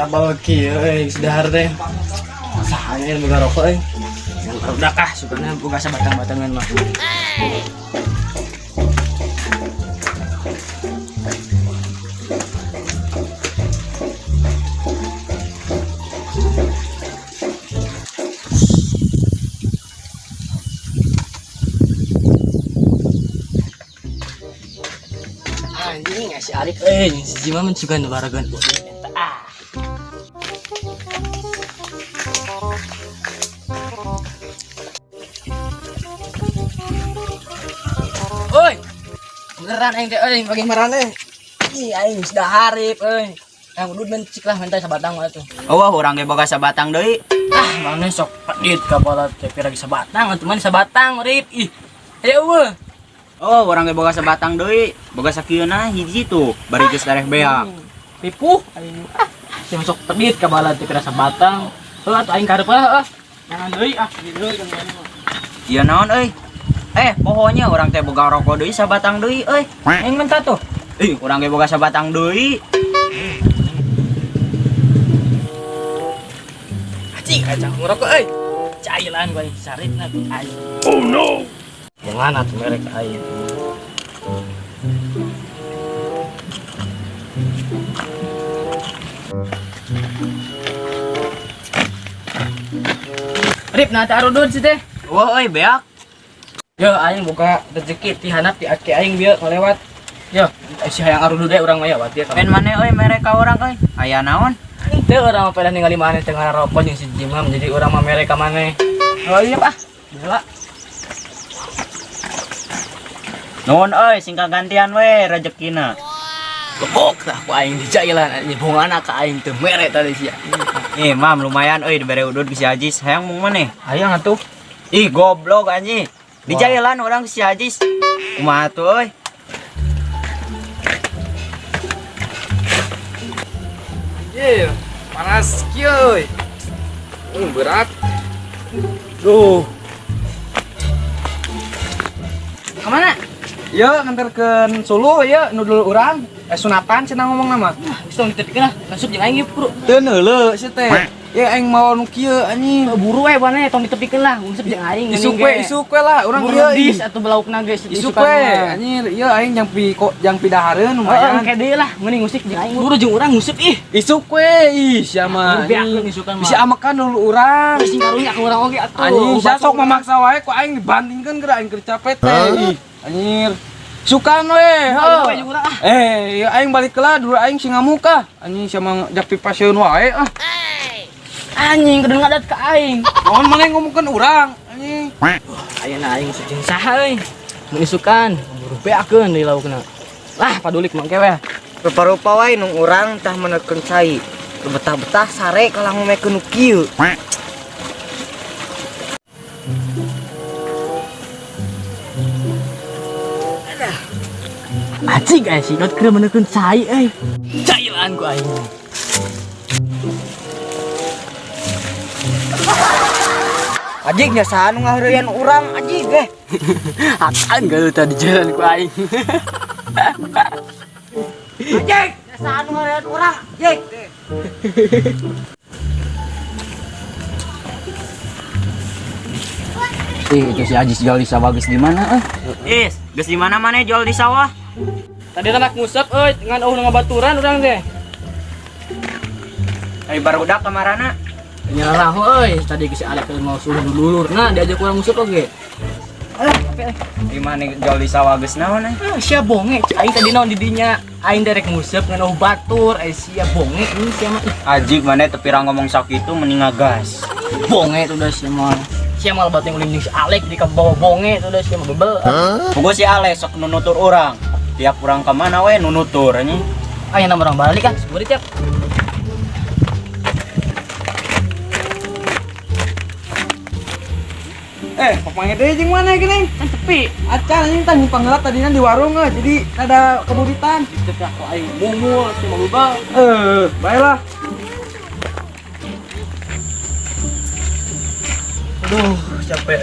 Abal kieu euy geus dahar teh. Sahanya yang boga rokok euy. Yang barudak ah sukana boga sabatang-batangan mah. Anjing si Alif euy, si Jima mah sugan baragan. Eta ah. Oi. Beneran aing teh euy bagi marane. Ih aing geus daharip euy. Yang udud mencik lah minta sabatang mah tuh. Oh, urang ge boga sabatang deui. Ah, mana sok pedit ka bola teh pira ge sabatang atuh mana sabatang rip. Ih. Aya eueuh. Oh, urang ge boga sabatang deui. Boga sakieuna hiji tuh, bari geus dareh beak. Pipuh aing. Ah, si sok pedit ka bala teh pira sabatang. Heuh atuh aing karep lah heuh. Jangan deui ah, gitu kan mah. Ieu naon euy? Eh, pokoknya urang teh boga rokok deui sabatang deui euy. Aing minta tuh. Ih, urang ge boga sabatang deui. Anjing kacang ngerokok euy. Cailan gua saritna ku aing. Oh no. Jangan atuh merek aing. Rip nah teh arudud sih teh. Wah, euy beak. Yo aing buka rezeki ti handap ti aki aing bieu ngalewat. Yo, si hayang arudud we urang mah ya berarti Pen maneh euy mere ka urang euy. Aya naon? Teu urang mah pada ningali maneh teh ngarokok jeung si Jimam jadi urang mah mere ka maneh. Oh iya pak. Gila. Nuhun euy, sing kagantian we rezekina. Gebok lah ku aing dijailan anjing bungana ka aing teu mere tadi sia. Ih, Mam, lumayan euy dibere udud ku si Ajis. Hayang mung maneh? Hayang atuh. Ih, goblok anjing. Dijailan urang ku si Ajis. Kumaha tuh euy? Iya, panas kieu euy. Berat. Duh. Kemana? Ieu nganterkeun suluh ieu nu dulu urang. Sunatan cenah ngomong nama. Nah, geus tong ditepikeun lah. Langsung jeung aing ieu, Bro. Teu neuleu sia teh. Ye aing mau nu kieu anjing. Buru we maneh tong ditepikeun lah, ngusep jeung aing. Isuk we, isuk we lah urang Buru ieu. dis atuh belaukna geus Isuk we anjir, ieu aing jang pi kok jang pidahareun Lumayan lumayan. kayak deui lah, mending ngusik jeung aing. Buru jeung urang ngusep ih. Isuk we ih sia mah. Buru beakeun isukan mah. Bisa amekan dulu urang. Sing karunya ka urang oge atuh. Anjing sia sok memaksa wae ku aing dibandingkeun geura aing keur capek teh. Ih, anjir. Sukan we, Ayo we jeung urang ah. Eh, ieu aing balik heula dulu aing sing ngamuk ah. Anjing sia mah jak pipasieun wae ah. Anjing kudu ngadat ka aing. Naon maneh ngomongkeun urang anjing. Ayeuna aing ngusuk jeung saha euy. Mun isukan, buru beakeun deui laukna. Lah padulik mangke we. Rupa-rupa wae nu urang tah menekeun cai. Betah-betah sare kalah ngomekeun nu kieu. Anjing aya si Dot keur menekeun cai euy. Cailan ku aing. Ajig nya saha nu ngaheureuyan urang ajig eh. Akan galuh tadi jalan ku aing. Ajig nya saha nu ngaheureuyan urang ajig. Ih, itu si Ajis jual di sawah geus di mana euy? Is, geus di mana maneh jual di sawah? Tadi anak ngusep euy, ngan eueuh ngabaturan urang teh. Ai barudak kamarana. Nyarah euy, tadi si Alek teh mau suruh dulurna diajak urang ngusep oge. Alah, capek euy. Di mana jual di sawah geus naon euy? Ah, sia bonge, cik aing tadi naon di dinya. Aing derek ngusep ngan eueuh batur, ai sia bonge ini sia mah. Ih, Ajig maneh teu pirang ngomong sakitu mending ngagas. bonge tuh dah sia mah. Sia mah lebat yang ulin jeung si Alek di kabawa bonge tuh dah sia mah bebel. Puguh si Alek sok nunutur urang. Tiap urang ka mana we nunutur anjing. Ayo nama orang balik kan, seburit tiap. Papange deui jeung mana geuning? Kan tepi. Acan anjing tah nyumpang heula tadina di warung euy, jadi rada keburitan. Tepi aku aing mumul sia mah bebel. Baiklah. Aduh, capek.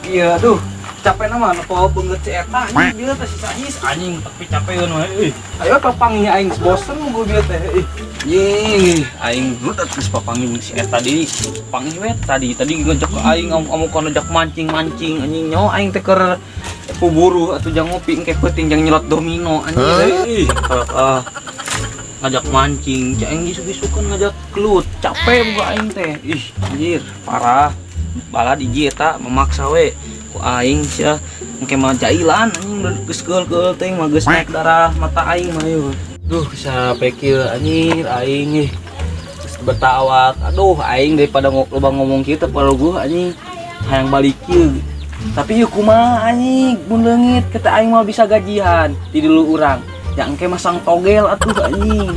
Iya, aduh. Capek nama nu beungeut si eta anjing dia teh si Ais anjing tapi capeun we euy. Ayo papanggih aing bosen mun dia teh euy. Anjing, aing dulu geus papanggih jeung si eta deui. Panggih we tadi tadi ngajak ke aing amu kana ngajak mancing-mancing anjing nyawa aing teh keur puburu atuh jang ngopi engke peuting jang nyelot domino anjing euy. Ah, ngajak mancing, cek aing isuk-isukan ngajak kelut, capek muka aing teh. Ih, anjir, parah. Balad hiji eta memaksa we ku aing sia engke mah jailan anjing geus keul-keul teh mah geus naik darah mata aing mah yeuh. Duh, sampai kieu anjir aing ih. Geus betawak. Aduh, aing daripada loba ngomong kieu teh perlu anjing hayang balik kieu. Tapi yeuh kumaha anjing mun leungit kita aing mah bisa gajian di dulu urang. Ya engke masang togel atuh anjing.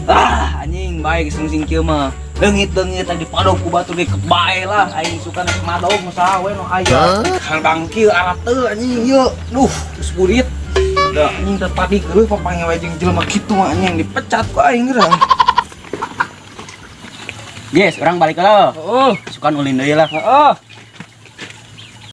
Ah, anjing baik sing kieu mah. Leungit-leungit tadi padog ku batur ge kebae lah aing suka nek madog usaha we nu aya. Haldang kieu arateu anjing ieu. Duh, geus burit. Da anjing teh tadi geuleuh papanggih we jeung jelema kitu mah anjing dipecat ku aing geurang. Yes, urang balik lah. Heeh. Sukan ulin deui lah. Heeh.